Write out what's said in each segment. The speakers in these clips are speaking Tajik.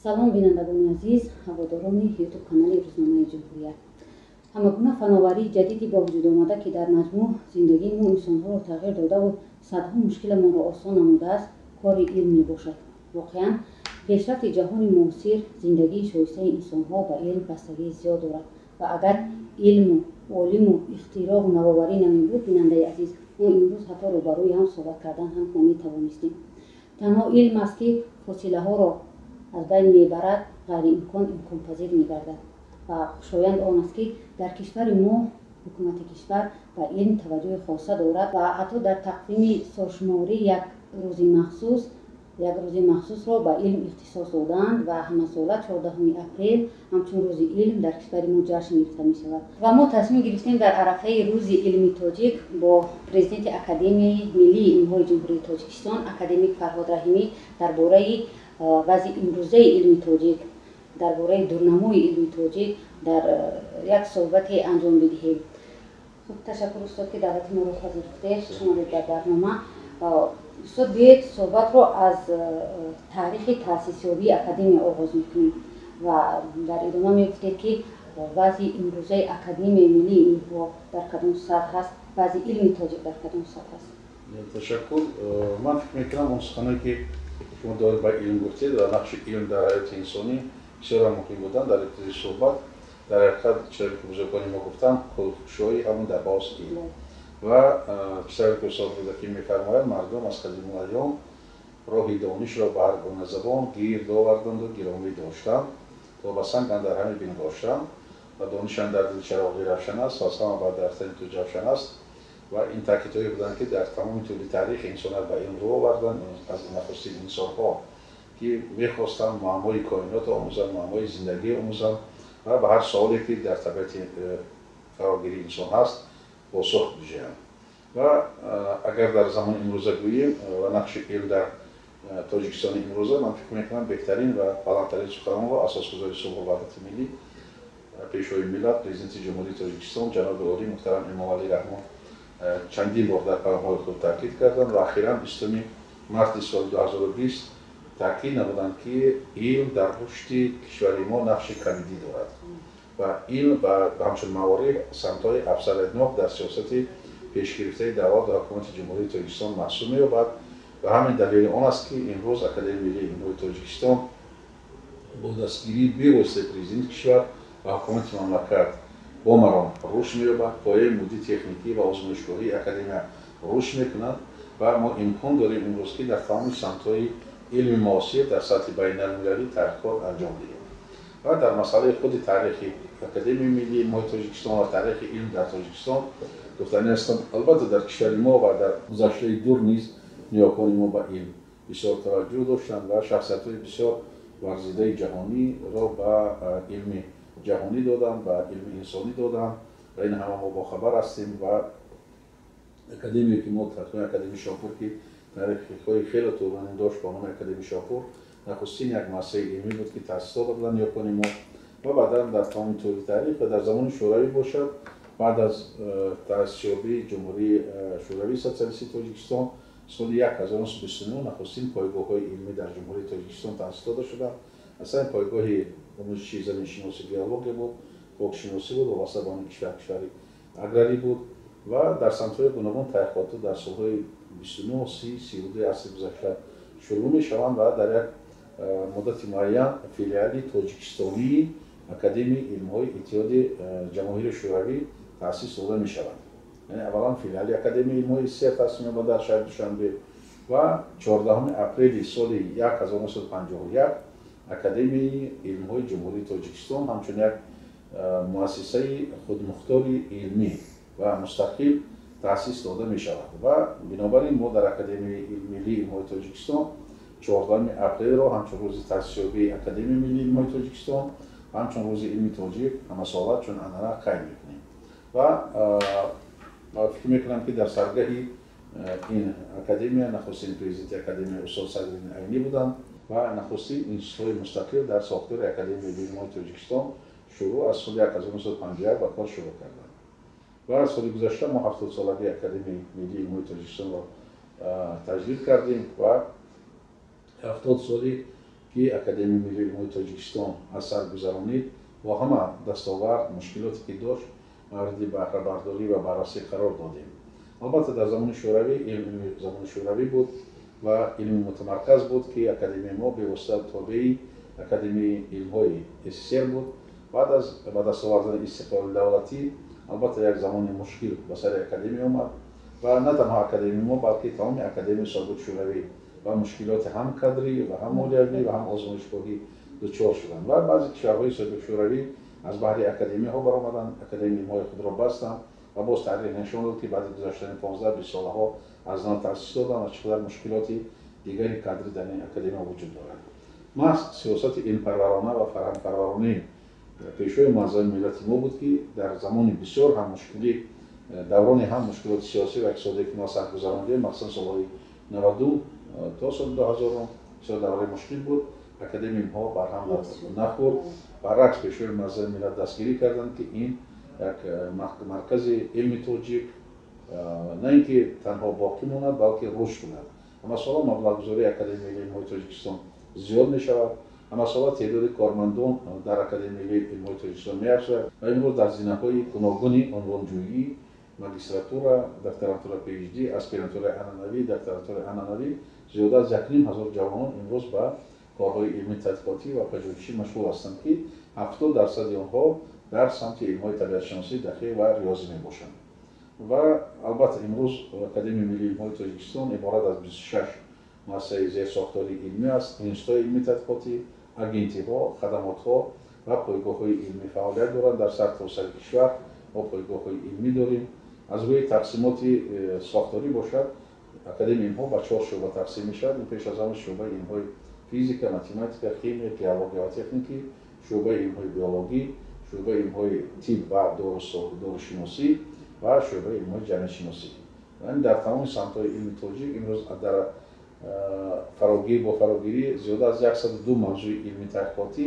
Салом, бинандагони азиз, ҳаводорони Ютуб канали Рӯзномаи Ҷумҳурият. Ҳамагуна фановарии ҷадиди ба вуҷуд омада, ки дар маҷмӯъ зиндагии мо инсонҳоро тағйир додаву садҳо мушкиламонро осон намудааст, кори илм мебошад. Воқеан, пешрафти ҷаҳони муосир, зиндагии шоистаи инсонҳо ба илм бастагии зиёд дорад ва агар илму олиму ихтироъу навоварӣ намебуд, бинандаи азиз, мо имрӯз ҳатто рӯбарӯи ҳам суҳбат кардан ҳам наметавонистем. Танҳо илм аст, ки фосилаҳоро аз байн мебарад, ғайриимкон имконпазир мегардад. Ва хушоянд он аст, ки дар кишвари мо ҳукумати кишвар ба илм таваҷҷӯҳи хоса дорад ва ҳатто дар тақвими солшуморӣ як рӯзи махсусро ба илм ихтисос додаанд ва ҳамасола 14 апрел ҳамчун Рӯзи илм дар кишвари мо ҷашн гирифта мешавад. Ва мо тасмим гирифтем дар арафаи Рӯзи илми тоҷик бо президенти Академияи миллии илмҳои Ҷумҳурии Тоҷикистон, академик Фарҳод Раҳимӣ дар бораи вазъи имрӯзаи илми тоҷик, дар бораи дурнамои илми тоҷик дар як суҳбате анҷом бидиҳем. Хуб, ташаккур, устод, ки даъвати моро пазируфтед. Хуш омадед дар барнома, устод. Биёед, суҳбатро аз таърихи таъсисёбии академия оғоз мекунем ва дар идома мегуфтед, ки вазъи имрӯзаи Академияи миллии илмҳо дар кадом сатҳ ҳаст, вазъи илми тоҷик дар кадом сатҳ ҳаст. Ташаккур. Ман фикр мекунам, он суханое, ки шумо доир ба илм гуфтед ва нақши илм дар ҳаёти инсонӣ, бисёрам муҳим буданд дар ибтидои суҳбат. Дар ҳақиқат, чизе ки бузургони мо гуфтанд, кушои ҳамон дарҳост илм. Ва писаре ки устод Рӯдакӣ мефармояд: «Мардум аз қадимулайём роҳи донишро ба ҳар гуна забон гирд оварданду гиромӣ доштанд, то ба санг андар ҳаме бингоштанд ва дониш андар дил чароғи равшан аст ва аз ҳама бар дар тани ту ҷавшан аст». Ва ин таъкидҳое буданд, ки дар тамоми тӯли таърих инсоният ба илм рӯ оварданд. Аз нахустин инсонҳо, ки мехостанд муаммои коинотро омӯзанд, муаммои зиндагӣ омӯзанд ва ба ҳар суоле, ки дар табиати фарогирии инсон ҳаст, посух биҷӯянд. Ва агар дар замони имрӯза гӯем ва нақши илм дар Тоҷикистони имрӯза, ман фикр мекунам, беҳтарин ва баландтарин суханонро асосгузори сулҳу ваҳдати миллӣ, Пешвои миллат, Президенти Ҷумҳурии Тоҷикистон ҷаноби олӣ муҳтарам Эмомалӣ Раҳмон чандин бор дар паёмҳои худ таъкид карданд ва охиран 20 марти соли 2020 таъкид намуданд, ки илм дар рушди кишвари мо нақши калидӣ дорад ва илм ва ҳамчун маориф самтҳои афзалиятнок дар сиёсати пешгирифтаи давлат ва ҳукумати Ҷумҳурии Тоҷикистон маҳсуб меёбад. Ва ҳамин далели он аст, ки имрӯз Академияи миллии илмҳои Тоҷикистон бо дастгирии бевоситаи президенти кишвар ва ҳукумати мамлакат бо маром рушд меёбад. Пояи моддӣ, техникӣ ва озмоишгоҳии академия рушд мекунад ва мо имкон дорем имрӯз, ки дар тамоми самтҳои илми муосир дар сатҳи байналмилалӣ таҳқиқот анҷом диҳем. Ва дар масъалаи худи таърихи Академияи миллии илмҳои Тоҷикистон ва таърихи илм дар Тоҷикистон гуфтанӣ ҳастам: албатта, дар кишвари мо ва дар гузаштаи дур низ ниёкони мо ба илм бисёр таваҷҷӯҳ доштанд ва шахсиятҳои бисёр варзидаи ҷаҳониро ба илми ҷаҳонӣ доданд, ба илми инсонӣ доданд ва ин ҳама мо бохабар ҳастем. Ва академие, ки мо тақрибан Академияи Шопур, ки таърихҳои хеле тӯлонӣ дошт, ба номи Академияи Шопур нахустин як муассисаи илмӣ буд, ки таъсис дода буданд ниёкони мо. Ва баъдан дар тамоми тӯли таърих ва дар замони Шӯравӣ бошад, баъд аз таъсисёбии Ҷумҳурии Шӯравии Социалистии Тоҷикистон соли 1929 нахустин пойгоҳҳои илмӣ дар Ҷумҳурии Тоҷикистон таъсис дода шуданд. Аслан пойгоҳи омӯзиши заминшиносӣ, геология буд, хокшиносӣ буд, вобаста ба он кишвар кишвари аграрӣ буд ва дар самтҳои гуногун таҳқиқоту дар солҳои 29, 30, 32 асри гузашта шурӯъ мешаванд ва дар як муддати муайян филиали тоҷикистонии Академияи илмҳои Иттиҳоди Ҷамоҳири Шӯравӣ таъсис дода мешавад. Яъне аввалан филиали Академияи илмҳои СССР таъсис меёбад дар шаҳри Душанбе ва 14 апрели соли 1951 Академияи илмҳои Ҷумҳурии Тоҷикистон ҳамчун як муассисаи худмухтори илмӣ ва мустақил таъсис дода мешавад. Ва бинобар ин мо дар Академияи миллии илмҳои Тоҷикистон 14 апрелро ҳамчун рӯзи таъсисёбии Академияи миллии илмҳои Тоҷикистон, ҳамчун Рӯзи илми тоҷик ҳамасола чун анъана қайд мекунем. Ва фикр мекунам, ки дар саргаҳи ин академия нахустин президенти академия устод Садриддин Айнӣ буданд ва нахустин институтҳои мустақил дар сохтори Академияи илмҳои Тоҷикистон шурӯъ аз соли 1951 ба кор шурӯъ карданд. Ва соли гузашта мо 70-солагии Академияи миллии илмҳои Тоҷикистонро таҷлил кардем ва 70 соли ки Академияи миллии илмҳои Тоҷикистон аз сар гузаронид, бо ҳама дастовард, мушкилоте ки дошт, мавриди баҳрабардорӣ ва баррасӣ қарор додем. Албатта, дар замони Шӯравӣ илм илми замони Шӯравӣ буд ва илми мутамарказ буд, ки академияи мо бевосита тобеи Академияи илмҳои СССР буд. Баъд аз ба даст овардани истиқлоли давлатӣ, албатта, як замони мушкил ба сари академия омад ва на танҳо академияи мо, балки тамоми академияи собиқ Шӯравӣ ба мушкилоти ҳам кадрӣ ва ҳам молиявӣ ва ҳам озмоишгоҳӣ дучор шуданд ва баъзе кишварҳои собиқ Шӯравӣ аз баҳри академияҳо баромаданд, академияи илмҳои худро бастанд ва боз таърих нишон дод, ки баъди гузаштани 15-20 солаҳо аз нав таъсис доданд ва чӣ қадар мушкилоти дигари кадрӣ дар ин академия вуҷуд дорад. Маҳз сиёсати илмпарварона ва фарҳангпарваронаи Пешвои муаззами миллати мо буд, ки дар замони бисёр ҳам мушкилӣ, даврони ҳам мушкилоти сиёсӣ ва иқтисодие, ки мо сар гузарондем, махсусан солҳои 90 то соли 2000, бисёр давраи мушкил буд, академияи илмҳо барҳам нахӯрд. Баръакс, Пешвои муаззами миллат дастгирӣ карданд, ки ин як маркази илми тоҷик на ин ки танҳо боқӣ монад, балки рушд кунад. Ҳамасола маблағгузории Академияи миллии илмҳои Тоҷикистон зиёд мешавад, ҳамасола теъдоди кормандон дар Академияи миллии илмҳои Тоҷикистон меафзояд ва имрӯз дар зинаҳои гуногуни унвонҷӯӣ, магистратура, докторантура, PhD, аспирантураи анъанавӣ, докторантураи анъанавӣ зиёда аз 1500 ҷавонон имрӯз ба корҳои илмии тадқиқотӣ ва пажӯҳишӣ машғул ҳастанд, ки 70% онҳо дар самти илмҳои табиатшиносӣ, дақиқ ва риёзӣ мебошанд. Ва албатта, имрӯз Академияи миллии илмҳои Тоҷикистон иборат аз 26 муассисаи зерсохтории илмӣ аст, институтҳои илмии тадқиқотӣ, агентиҳо, хадамотҳо ва пойгоҳҳои илмӣ фаъолият доранд. Дар сартосари кишвар мо пойгоҳҳои илмӣ дорем. Аз рӯи тақсимоти сохторӣ бошад, Академияи илмҳо ба чор шӯъба тақсим мешавад. Ин пеш аз ҳама шӯъбаи илмҳои физика, математика, химия, геология ва техникӣ, шӯъбаи илмҳои биологӣ, шӯъбаи илмҳои тиб ва дорушиносӣ ва шӯъбаи илмҳои ҷамъиятшиносӣ. Дар тамоми самтҳои илми тоҷик имрӯз дар фарогир бо фарогирии зиёда аз 102 мавзӯи илми таҳқиқотӣ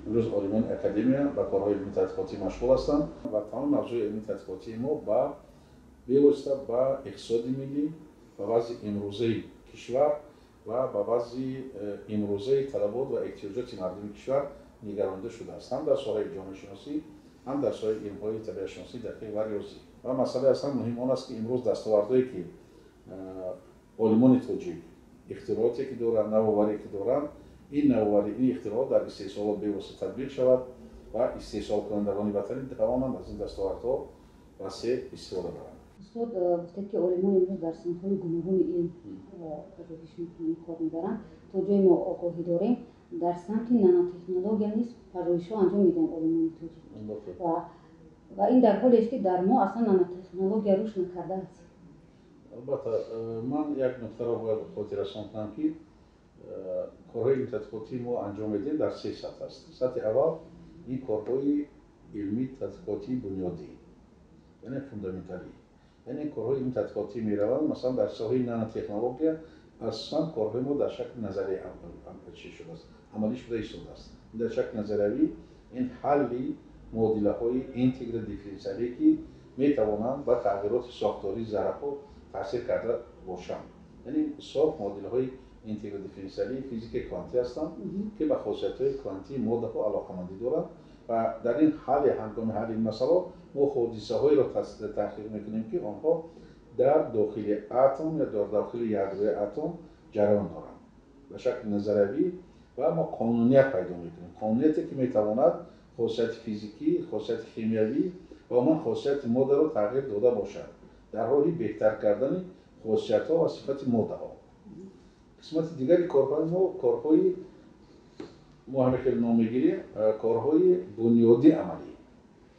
имрӯз олимони академия ба корҳои илми таҳқиқотӣ машғул ҳастанд ва тамоми мавзӯи илми таҳқиқотии мо ба бевосита ба иқтисоди миллӣ, ба вазъи имрӯзаи кишвар ва ба вазъи имрӯзаи талабот ва эҳтиёҷоти мардуми кишвар нигаронида шудааст, ҳам дар соҳаи ҷомеашиносӣ, ҳам дар соҳаи илмҳои табиатшиносӣ, дақиқ ва риёзӣ. Ва масъалаи аз ҳам муҳим он аст, ки имрӯз дастовардҳое, ки олимони тоҷик ихтирооте ки доранд, навоварие ки доранд, ин навоварӣ, ин ихтироот дар истеҳсолот бевосита татбиқ шавад ва истеҳсолкунандагони ватанӣ тавонанд аз ин дастовардҳо васеъ истифода баранд. Устод, гуфтед, ки олимон имрӯз дар самтҳои гуногуни илм пажӯҳиш мекунанд, кор мебаранд. То ҷое мо огоҳӣ дорем, дар самти нанотехнология низ пажӯҳишҳо анҷом медиҳанд олимони тоҷик ва ин дар ҳолест, ки дар мо аслан нанотехнология рушд накардааст. Албатта, ман як нуктаро бояд хотиррасон кунам, ки корҳои илми тадқиқотии мо анҷом медиҳем дар се сатҳ аст. Сатҳи аввал ин корҳои илмии тадқиқотии бунёдӣ, яъне фундаменталӣ, яъне корҳои илми тадқиқотӣ мераванд. Масалан, дар соҳаи нанотехнология асосан корҳои мо дар шакли назария чӣ шудааст, амалӣ шуда истодааст. Дар шакли назариявӣ ин ҳалли муодилаҳои интеграл-дифференсиалие, ки метавонанд ба тағйироти сохтории зарраҳо таъсир карда бошанд, яъне соф муодилаҳои интеграл-дифференсиалии физикаи квантӣ ҳастанд, ки ба хосиятҳои квантии моддаҳо алоқамандӣ доранд. Ва дар ин ҳалли, ҳангоми ҳалли ин масъало мо ҳодисаҳоеро таҳқиқ мекунем, ки онҳо дар дохили атом ё дар дохили ядрои атом ҷараён доранд ба шакли назариявӣ ва мо қонуният пайдо мекунем, қонунияте, ки метавонад хосияти физикӣ, хосияти химиявӣ ва умуман хосияти моддаро тағйир дода бошад дар роҳи беҳтар кардани хосиятҳо ва сифати моддаҳо. Қисмати дигари корҳои мо, корҳои мо ҳамин хел ном мегирем, корҳои бунёдӣ амалӣ,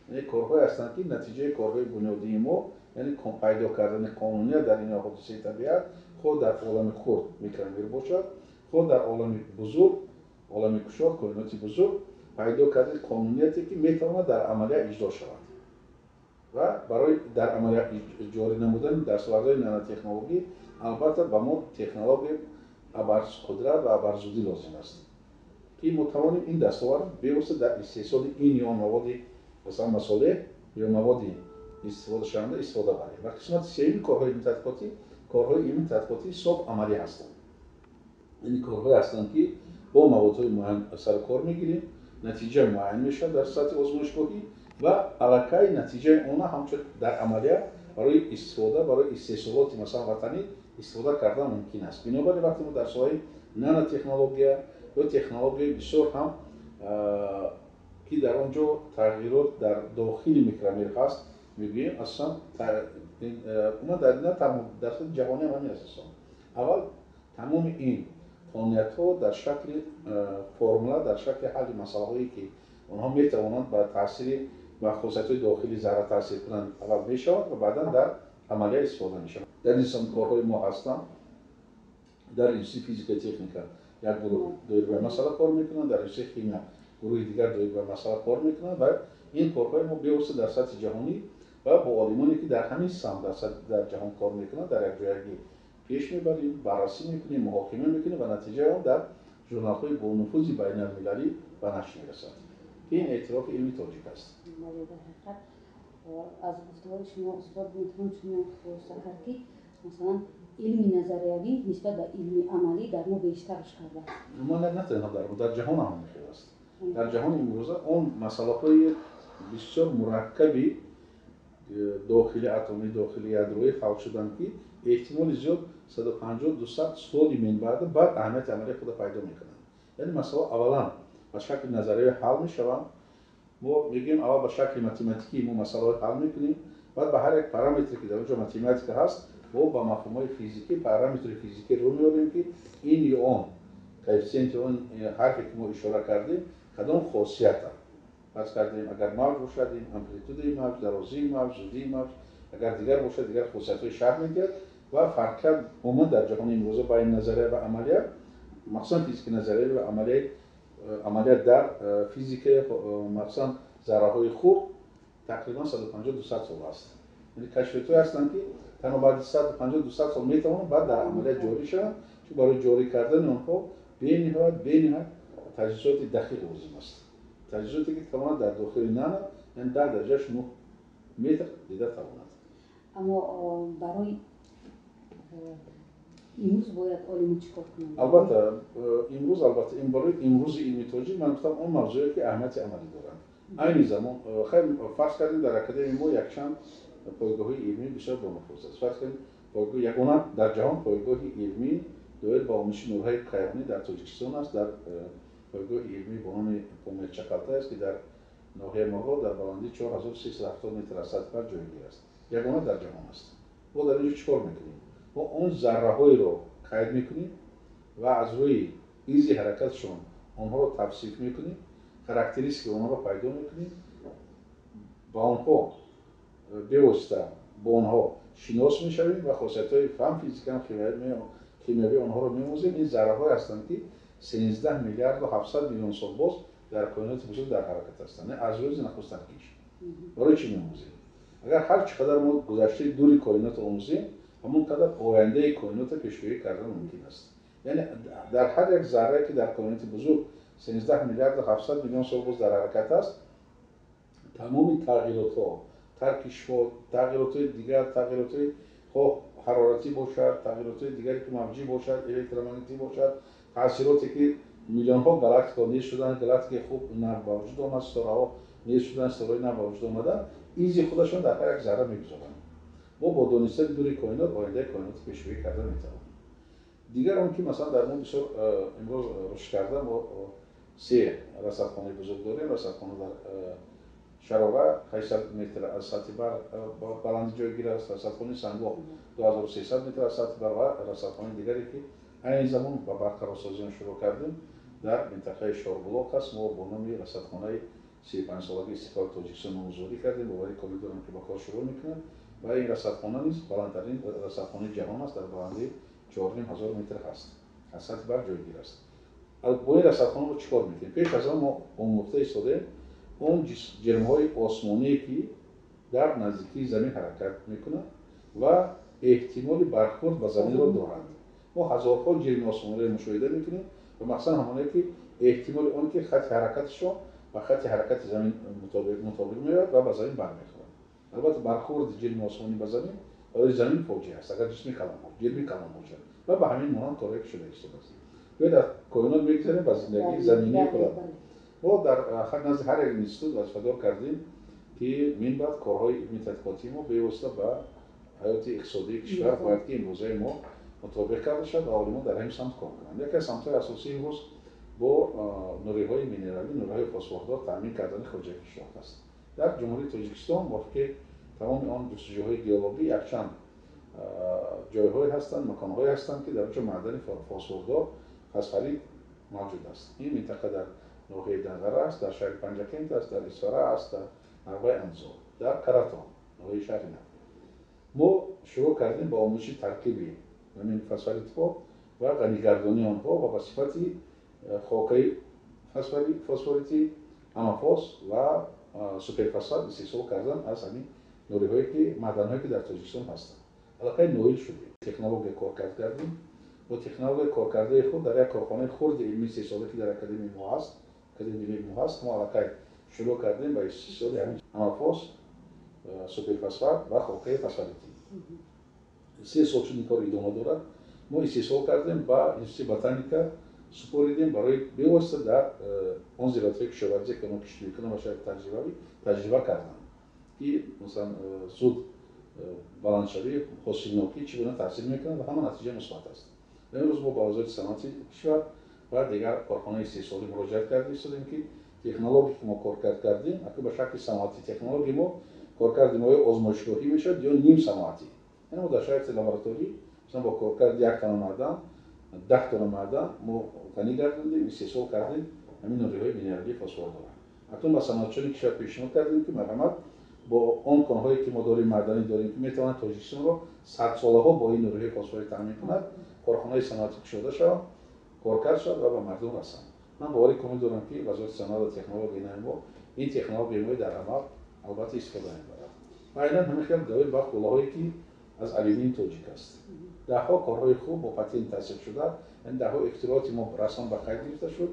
яъне корҳое ҳастанд, ки натиҷаи корҳои бунёдии мо, яъне пайдо кардани қонуният дар ин ҳодисаи табиат, хоҳ дар олами хурд, микромир бошад, хоҳ дар олами бузург, олами кушод, коиноти бузург, пайдо кардани қонунияте, ки метавонад дар амалия иҷро шавад. Ва барои дар амалия ҷорӣ намудани дастовардҳои нанотехнологӣ, албатта, ба мо технологияи абарқудрат ва абарзудӣ лозим аст, ки мо тавонем ин дастовард бевосита дар истеҳсоли ин ё он маводи, масалан, масолеҳ ё маводи истифодашаванда истифода барем. Ва қисмати сеюми корҳои илми тадқиқотӣ, корҳои илми тадқиқотии соф амалӣ ҳастанд, яъне корҳое ҳастанд, ки Бо маводҳои муайян сарукор мегирем, натиҷа муайян мешавад дар сатҳи озмоишгоҳӣ ва аллакай натиҷаи она ҳамчун дар амалия барои истифода, барои истеҳсолоти, масалан, ватанӣ истифода кардан мумкин аст. Бинобар ин вақте мо дар соҳаи нанотехнология ё технологияи бисёр ҳам, ки дар он ҷо тағйирот дар дохили микромир ҳаст, мегӯем, асосан умуман дар на танҳо дар сатҳи ҷаҳонӣ ҳам ҳамин аст. Асон аввал тамоми ин қонуниятҳо дар шакли формула, дар шакли ҳалли масъалаҳое, ки онҳо метавонанд ба таъсири ба хусусиятҳои дохили зарра таъсир кунанд, аввал мешавад ва баъдан дар амалия истифода мешавад. Дар ин самт корҳои мо ҳастанд. Дар институти физика техника як гурӯҳ доир ба масъала кор мекунанд, дар институти химия гурӯҳи дигар доир ба масъала кор мекунанд ва ин корҳои мо бевосита дар сатҳи ҷаҳонӣ ва бо олимоне, ки дар ҳамин самт дар ҷаҳон кор мекунанд, дар якҷоягӣ пеш мебарем, баррасӣ мекунем, муҳокима мекунем ва натиҷаи он дар журналҳои бонуфузи байналмилалӣ ба нашр мерасад, ки ин эътирофи илми тоҷик аст. Бале, дар ҳақиқат, аз гуфтаҳои шумо, устод, метавон чунин хулоса кард, ки масалан илми назариявӣ нисбат ба илми амалӣ дар мо бештар рушд кардааст. Ма на танҳо дар мо, дар ҷаҳон ҳам ҳамин аст. Дар ҷаҳони имрӯза он масъалаҳои бисёр мураккаби дохили атомӣ, дохили ядроӣ ҳал шуданд, ки эҳтимоли зиёд 150-200 соли минбаъд баъд аҳамияти амалии худро пайдо мекунанд. Яъне масъала аввалан ба шакли назариявӣ ҳал мешаванд. Мо мегӯем, аввал ба шакли математикӣ мо масъалаҳоро ҳал мекунем, баъд ба ҳар як параметре, ки дар он ҷо математика ҳаст, мо ба мафҳумҳои физикӣ, параметри физикӣ рӯ меорем, ки ин ё он коэффисиенти он ҳарфе, ки мо ишора кардем, кадом хосият. Фарз кардем, агар мавҷ бошад, ин амплитудаи мавҷ, дарозии мавҷ, зудии мавҷ, агар дигар бошад, дигар хусусиятҳои шарҳ медиҳад. Ва фарқият умуман дар ҷаҳони имрӯза байни назария ва амалия, махсусан физики назариявӣ ва амалия дар физикаи, махсусан зарраҳои хурд, тақрибан 150-200 сол аст. Яъне кашфиётҳое ҳастанд, ки танҳо баъди 150-200 сол метавонанд баъд дар амалия ҷорӣ шаванд, чун барои ҷорӣ кардани онҳо бениҳоят таҷҳизоти дақиқ лозим аст, таҷҳизоте, ки тавонад дар дохили нано, яъне 10 дараҷаш 9 метр дида тавонад. Аммо барои имрӯз бояд олимон чӣ кор кунанд? Албатта, имрӯз, албатта, ин барои имрӯзи илми тоҷик ман гуфтам, он мавзӯе, ки аҳамияти амалӣ доранд. Айни замон, хайр, фарз кардем, дар академияи мо якчанд пойгоҳҳои илмӣ бисёр бонуфуз аст. Фарз кардем, пойгоҳи ягона дар ҷаҳон, пойгоҳи илмӣ доир ба омӯзиши нурҳои кайҳонӣ дар Тоҷикистон аст, дар пойгоҳи илмӣ бо номи Помир Чақалтай аст, ки дар ноҳияи Мурғоб дар баландии 4370 метр аз сатҳи баҳр ҷойгир аст. Ягона дар ҷаҳон аст. Мо дар ин ҷо чӣ кор мекунем? Мо он зарраҳоеро қайд мекунем ва аз рӯи изи ҳаракатшон онҳоро тавсиф мекунем, характеристикаи онҳоро пайдо мекунем, ба онҳо бевосита бо онҳо шинос мешавем ва хосиятҳои ҳам физика, ҳам химиявии онҳоро меомӯзем. Ин зарраҳое ҳастанд, ки 13 миллиарду 700 миллион сол боз дар коиноти бузург дар ҳаракат ҳастанд, аз рӯзи нахуст таркиш. Барои чӣ меомӯзем? Агар ҳар чӣ қадар мо гузаштаи дури коинотро омӯзем, ҳамон қадар ояндаи коинотро пешгӯӣ кардан мумкин аст. Яъне дар ҳар як заррае, ки дар коиноти бузург 13 миллиарду 700 миллион сол боз дар ҳаракат аст, тамоми тағйиротҳо, таркишҳо, тағйиротҳои дигар, тағйиротҳои хоҳ ҳароратӣ бошад, тағйиротҳои дигаре, ки мавҷӣ бошад, электромагнитӣ бошад, таъсироте, ки миллионҳо галактикаҳо нест шуданд, галактикаи хуб нав ба вуҷуд омад, ситораҳо нест шуданд, ситораҳои нав ба вуҷуд омаданд, изи худашон дар ҳар як зарра мегузоранд. Мо бо донистани дури коинот ояндаи коинотро пешгӯӣ карда метавонем. Дигар он ки, масалан, дар мо бисёр имрӯз рушд карда, мо се расадхонаи бузург дорем. Расадхона дар Шарора, 800 метр аз сатҳи баҳр баландӣ ҷойгир аст, расадхонаи Сангвоҳ, 2300 метр аз сатҳи баҳр, ва расадхонаи дигаре, ки айни замон ба барқарорсозион шурӯъ кардем, дар минтақаи Шорбулоқ аст. Мо бо номи расадхонаи 35-солагии истиқлоли Тоҷикистон номгузорӣ кардем. Боварӣ комил дорам, ки ба кор шурӯъ мекунад ва ин расадхона низ баландтарин расадхонаи ҷаҳон аст, дар баландии 4500 метр ҳаст, аз сатҳи баҳр ҷойгир аст. Бо ин расадхона мо чӣ кор мекунем? Пеш аз он мо омӯхта истодаем он ҷирмҳои осмоние, ки дар наздикии замин ҳаракат мекунанд ва эҳтимоли бархӯрд ба заминро доранд. Мо ҳазорҳо ҷирми осмониро мушоҳида мекунем ва махсусан ҳамоное, ки эҳтимоли он ки хатти ҳаракатшон ба хатти ҳаракати замин мутобиқ меояд ва ба замин бармехӯрад. Албатта, бархӯрди ҷирми осмонӣ ба замин барои замин фоҷиа аст, агар ҷисми калон, ҷирми калон бошад, ва ба ҳамин монанд корҳое, ки шуда истодааст. Биёед аз коинот мегузарем ба зиндагии заминии худам. Мо дар назди ҳар як институт вазифадор кардем, ки минбаъд корҳои илмии тадқиқотии мо бевосита ба ҳаёти иқтисодии кишвар бояд ки имрӯзаи мо мутобиқ карда шавад ва олимон дар ҳамин самт кор кунанд. Яке аз самтҳои асосии имрӯз бо нуриҳои минералӣ, нуриҳои фосфордор таъмин кардани хоҷагии қишлоқ аст. Дар Ҷумҳурии Тоҷикистон мувофиқи тамоми он ҷустуҷӯҳои геологӣ якчанд ҷойҳое ҳастанд, маконҳое ҳастанд, ки дар онҷо маъдани фосфордор фосфорит мавҷуд аст. Ин минтақа дар ноҳияи Данғара аст, дар шаҳри Панҷакент аст, дар Исфара аст, дар Нарваи Анзоб, дар Каратон, ноҳияи шаҳри Нав. Мо шурӯъ кардем ба омӯзиши таркиби ҳамин фосфоритҳо ва ғанигардонии онҳо ва ба сифати хокаи фосфоритӣ, амафос ва суперфосфат истеҳсол кардан аз ҳамин нуриҳое ки маъданҳое ки дар Тоҷикистон ҳастанд. Аллакай ноил шудем. Технология коркард кардем. Бо технологияи коркардаи худ дар як корхонаи хурди илмии истеҳсолӣ, ки дар академияи мо ҳаст, академияи илмии мо ҳаст, мо аллакай шурӯъ кардем ба истеҳсоли ҳамин амафос, суперфосфат ва хокаи фосфоритӣ. 3 сол шуд ин кор идома дорад. Мо истеҳсол кардем, ба Институти ботаника супоридем барои бевосита дар он зироатҳои кишоварзие, ки онҳо кишт мекунанд ва шароити таҷрибавӣ таҷриба карданд, ки масалан зуд баландшавӣ, ҳосилнокӣ чӣ гуна таъсир мекунад ва ҳама натиҷа мусбат аст. Ва имрӯз мо ба Вазорати саноати кишвар ва дигар корхонаи истеҳсолӣ муроҷиат карда истодем, ки технологие ки мо коркард кардем, акнун ба шакли саноатӣ технологияи мо коркарди мо ё озмоишгоҳӣ мешавад ё нимсаноатӣ. Яъне мо дар шароити лабораторӣ масалан бо коркарди 1 тонна маъдан, 10 тонна маъдан мо ғанӣ гардондем, истеҳсол кардем ҳамин нуриҳои минералии фосфор доранд. Акнун ба саноатчиёни кишвар пешниҳод кардем, ки марҳамат бо он конҳое ки мо дорем, маъданӣ дорем, ки метавонанд Тоҷикистонро садсолаҳо бо ин нуриҳои фосфорӣ таъмин кунад, корхонаҳои саноатӣ кушода шаванд, коркард шавад ва ба мардум расанд. Ман бовари комил дорам, ки Вазорати саноат ва технологияи нави мо ин технологияи мо дар амал албатта истифода мебарад. Ва айнан ҳамин хел доир ба хӯлаҳое ки аз алюминий тоҷик аст. Даҳҳо корҳои хуб бо патент тасдиқ шуда, яъне даҳҳо ихтирооти мо расман ба қайд гирифта шуд.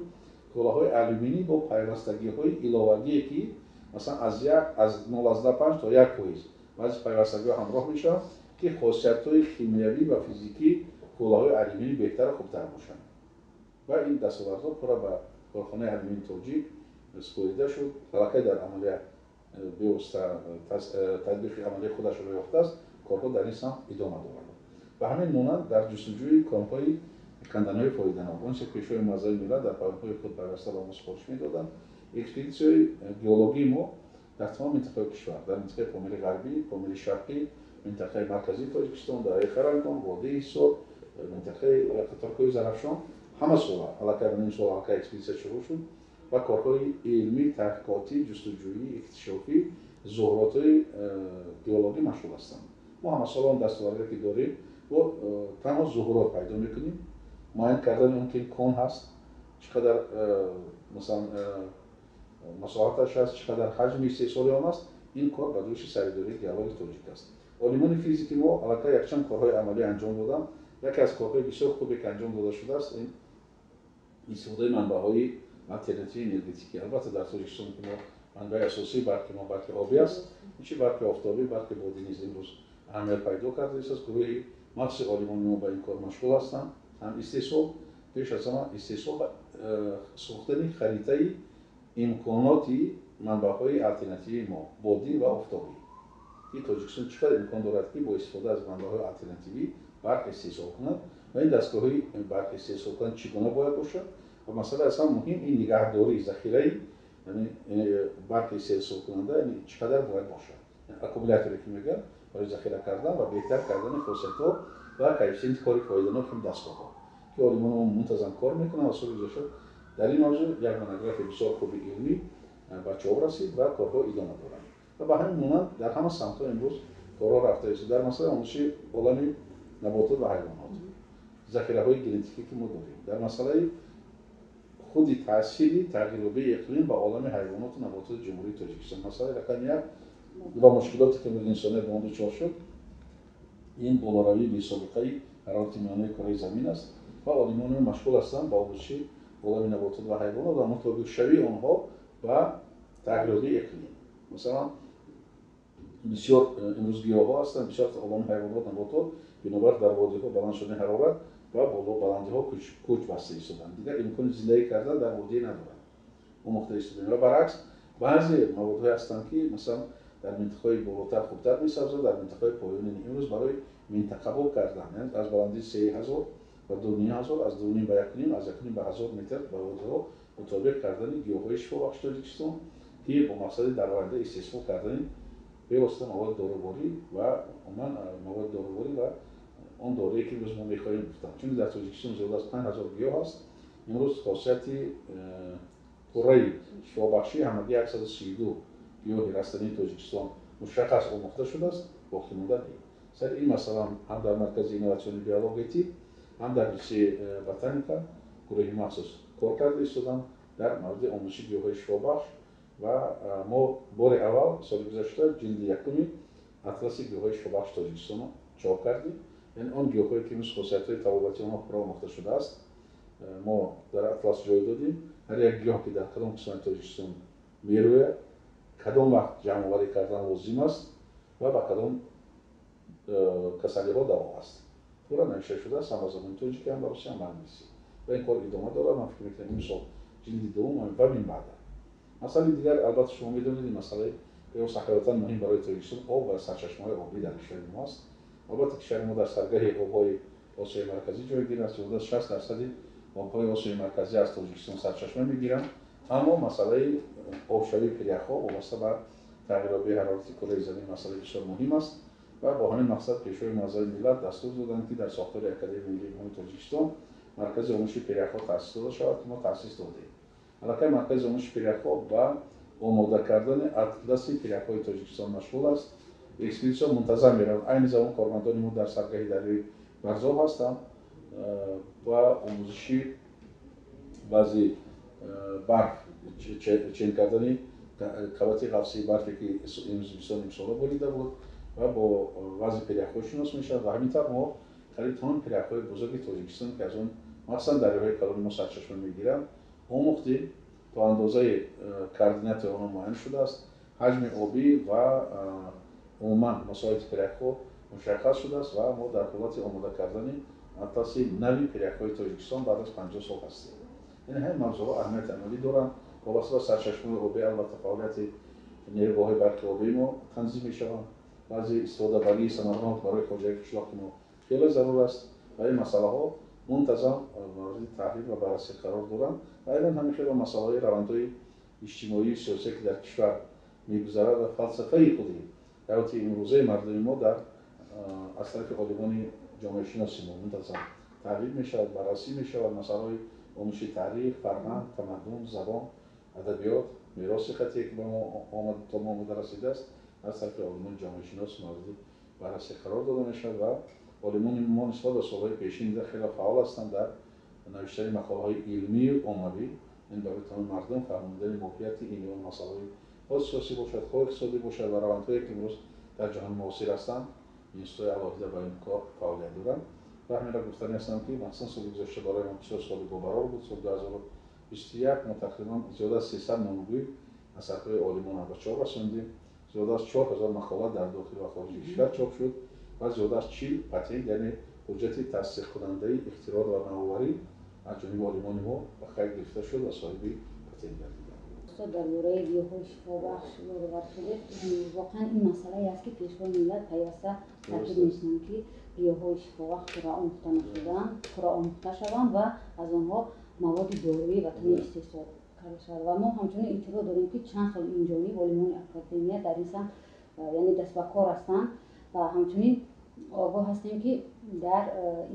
Хӯлаҳои алюминӣ бо пайвастагиҳои иловагие, ки масалан аз 0,5 то 1% баъзе пайвастагиҳо ҳамроҳ мешаванд, ки хосиятҳои химиявӣ ва физикии хӯлаҳои алюминӣ беҳтару хубтар бошанд. Ва ин дастовардҳо пурра ба корхонаи алюминии тоҷик супорида шуд. Аллакай дар амалия бевосита татбиқи амалияи худашро ёфтааст, корҳо дар ин самт идома доранд. Ба ҳамин монанд дар ҷустуҷӯи конҳои канданиҳои фоиданок, он чизе пешвои муаззами миллат дар паёмҳои худ пайваста ба мо супориш медоданд, экспедитсияҳои геологии мо дар тамоми минтақаҳои кишвар, дар минтақаи Помири Ғарбӣ, Помири Шарқӣ, минтақаи марказии Тоҷикистон, дараи Харангон, водии Ҳисор, минтақаи қаторкӯҳи Зарафшон, ҳама сола, аллакай ним сол аллакай экспедитсия шурӯъ шуд ва корҳои илмӣ, таҳқиқотӣ, ҷустуҷӯӣ, иктишофӣ, зуҳуротҳои геологӣ машғул ҳастанд. Мо ҳама сола он дастовардҳое ки дорем, бо танҳо зуҳурот пайдо мекунем, муайян кардани он ки кон ҳаст, чӣ қадар масалан масоҳаташ аст, чӣ қадар ҳаҷми истеҳсоли он аст, ин кор ба дӯши саридории геологи тоҷик аст. Олимони физики мо аллакай якчанд корҳои амалӣ анҷом доданд. Яке аз корҳои бисёр хубе ки анҷом дода шудааст, ин истифодаи манбаъҳои алтернативии энергетикӣ. Албатта дар Тоҷикистон ки мо манбаи асосии барқи мо барқи обӣ аст, инчи барқи офтобӣ, барқи бодӣ низ имрӯз аҳамият пайдо кардааст. Гурӯҳи махсуси олимони мо ба ин кор машғул ҳастанд. Ҳам истеҳсол, пеш аз ҳама истеҳсол ва сохтани харитаи имконоти манбаъҳои алтернативии мо, бодӣ ва офтобӣ, ки Тоҷикистон чӣ қадар имкон дорад, ки бо истифода аз манбаъҳои алтернативӣ барқ истеҳсол кунад ва ин дастгоҳҳои барқ истеҳсол кунад чӣ гуна бояд бошад. Ва масъалаи аз ҳама муҳим ин нигаҳдории захираи барқи истеҳсолкунанда, яъне чӣ қадар бояд бошад, аккумуляторе ки мегӯянд барои захира кардан ва беҳтар кардани хосиятҳо ва коэффисиенти кори фоиданоки ин дастгоҳҳо, ки олимони мо мунтазам кор мекунанд ва соли гузашта дар ин мавзӯъ як монографияи бисёр хуби илмӣ ба чоп расид ва корҳо идома доранд. Ва ба ҳамин монанд дар ҳама самтҳо имрӯз корҳо рафта истода. Дар масъалаи омӯзиши олами наботот ва ҳайвонот, захираҳои генетикӣ ки мо дорем, дар масъалаи худи таъсири тағйирёбии иқлим ба олами ҳайвоноту набототи Ҷумҳурии Тоҷикистон, масъалаи рақами 1 ва мушкилоте ки имрӯз инсоният ба он дучор шуд, ин болоравии бесобиқаи ҳарорати миёнаи кураи замин аст ва олимони мо машғул ҳастанд ба омӯзиши олами наботот ва ҳайвонот ва мутобиқшавии онҳо ба тағйирёбии иқлим. Масалан, бисёр имрӯз гиёҳҳо ҳастанд, бисёр олами ҳайвонот, наботот, бинобар дар водиҳо баланд шудани ҳарорат ва боло баландиҳо кӯч баста истоданд, дигар имкони зиндагӣ кардан дар водия надоранд, омӯхта истодем. Ва баръакс баъзе маводҳое ҳастанд, ки масалан дар минтақаҳои болотар хубтар месабзанд, дар минтақаҳои поёнӣ. Имрӯз барои минтақабоб кардан, яъне аз баландии 3000 ва 2500, аз 2,5 ба 1,5, аз 1,5 ба 1000 метр ба водиҳо мутобиқ кардани гиёҳҳои шифобахши Тоҷикистон, ки бо мақсади дар оянда истеҳсол кардани бевосита маводи доруворӣ ва умуман маводи доруворӣ ва он дорие, ки имрӯз мо мехоҳем гуфтан. Чунки дар Тоҷикистон зиёда аз 5000 гиёҳ аст, имрӯз хосияти пурраи шифобахшӣ ҳамагӣ 132 гиёҳи растании Тоҷикистон мушаххас омӯхта шудааст, боқимонда не. Сари ин масъала ҳам дар Маркази инноватсионии биологияи тиб, ҳам дар литсеи ботаника гурӯҳи махсус кор карда истоданд дар мавриди омӯзиши гиёҳҳои шифобахш. Ва мо бори аввал соли гузашта ҷилди якуми атласи гиёҳҳои шифобахши Тоҷикистонро чоп кардем. Яъне он гиёҳҳое, ки имрӯз хосиятҳои табобати онҳо пурра омӯхта шудааст, мо дар атлас ҷой додем. Ҳар як гиёҳ, ки дар кадом қисмати Тоҷикистон мерӯяд, кадом вақт ҷамъоварӣ кардан лозим аст ва ба кадом касалиҳо даво аст, пурра навишта шудааст, ҳам ба забони тоҷикӣ, ҳам ба русӣ, ҳам ба англисӣ. Ва ин кор идома дорад. Ман фикр мекунам, имсол ҷилди дуввум ва минбаъда. Масъалаи дигар, албатта, шумо медонед, ин масъалаи бевосита ҳаётан муҳим барои Тоҷикистон об ва сарчашмаҳои обӣ дар кишвари мо аст. Албатта, кишвари мо дар саргаҳи обҳои Осиёи Марказӣ ҷойгир аст, зиёда аз 60% обҳои Осиёи Марказӣ аз Тоҷикистон сарчашма мегиранд. Аммо масъалаи обшавии пиряхҳо вобаста ба тағйирёбии ҳарорати кураи замин масъалаи бисёр муҳим аст. Ва бо ҳамин мақсад Пешвои муаззами миллат дастур доданд, ки дар сохтори Академияи миллии илмҳои Тоҷикистон Маркази омӯзиши пиряхҳо таъсис дода шавад, ки мо таъсис додем. Аллакай Маркази омӯзиши пиряхҳо ба омода кардани атласи пиряхҳои Тоҷикистон машғул аст. Экспедитсия мунтазам мераванд. Айни замон кормандони мо дар саргаҳи дарёи Варзоб ҳастанд ва омӯзиши баъзи барф, чен кардани қабати ғафсии барфе, ки зимистони имсола борида буд, ва бо вазъи пиряхҳо шинос мешавад. Ва ҳамин тавр мо қариб тамоми пиряхҳои бузурги Тоҷикистон, ки аз он махсусан дарёҳои калони мо сарчашма мегиранд, омӯхтем. То андозаи координати онҳо муайян шудааст, ҳаҷми обӣ ва умуман масоҳати пиряхҳо мушаххас шудааст. Ва мо дар ҳолати омода кардани атласи нави пиряхҳои Тоҷикистон баъд аз 50 сол ҳастем. Яъне ҳамин мавзӯъҳо аҳамияти амалӣ доранд. Вобаста ба сарчашмаҳои обӣ, албатта, фаъолияти нерӯгоҳҳои барқи обии мо танзим мешаванд. Баъзе истифодабарии самаранок барои хоҷагии қишлоқи мо хеле зарур аст ва ин масъалаҳо мунтазам мавриди таҳлил ва баррасӣ қарор доранд. Ва айнан ҳамин хел масъалаҳои равандҳои иҷтимоию сиёсие, ки дар кишвар мегузарад, ва фалсафаи худи ҳаёти имрӯзаи мардуми мо дар аз тарафи олимони ҷомеашиноси мо мунтазам таҳлил мешавад, баррасӣ мешавад. Масъалаҳои омӯзиши таърих, фарҳанг, тамаддун, забон, адабиёт, мероси хаттие, ки ба мо омад, то мо омода расидааст, аз тарафи олимони ҷомеашинос мавриди баррасӣ қарор дода мешавад. Ва олимони мо нисбат ба солҳои пешин дида хеле фаъол ҳастанд дар навиштани мақолаҳои илмию оммавӣ, ин барои тамоми мардум фаҳмондани моҳияти ин ё он масъалаҳои, хоҳ сиёсӣ бошад, хоҳ иқтисодӣ бошад, ва равандҳое, ки имрӯз дар ҷаҳони муосир ҳастанд. Институтҳои алоҳида ба ин кор фаъолият доранд. Ва ҳаминро гуфтанӣ ҳастам, ки махсусан соли гузашта барои мо бисёр соли бобарор буд. Соли 2021 мо тақрибан зиёда аз 300 номгӯи асарҳои олимонро ба чоп расондем, зиёда аз 4000 мақола дар дохил ва хориҷи кишвар чоп шуд ва зиёда аз 40 патент, яъне ҳуҷҷати тасдиқкунандаи ихтироъ ва навоварӣ, аз ҷониби олимони мо ба қайд гирифта шуд ва соҳиби патент гардиданд. Устод, дар бораи гиёҳҳои шифобахш ёдовар шудед. Воқеан, ин масъалае аст, ки Пешвои миллат пайваста таъкид мекунанд, ки гиёҳҳои шифобахш пурра омӯхта нашудаанд, пурра омӯхта шаванд ва аз онҳо маводи доруии ватанӣ истеҳсол карда шавад. Ва мо ҳамчунин иттилоъ дорем, ки чанд сол инҷониб олимони академия дар ин самт, яъне даст ба кор ҳастанд. Ва ҳамчунин огоҳ ҳастем, ки дар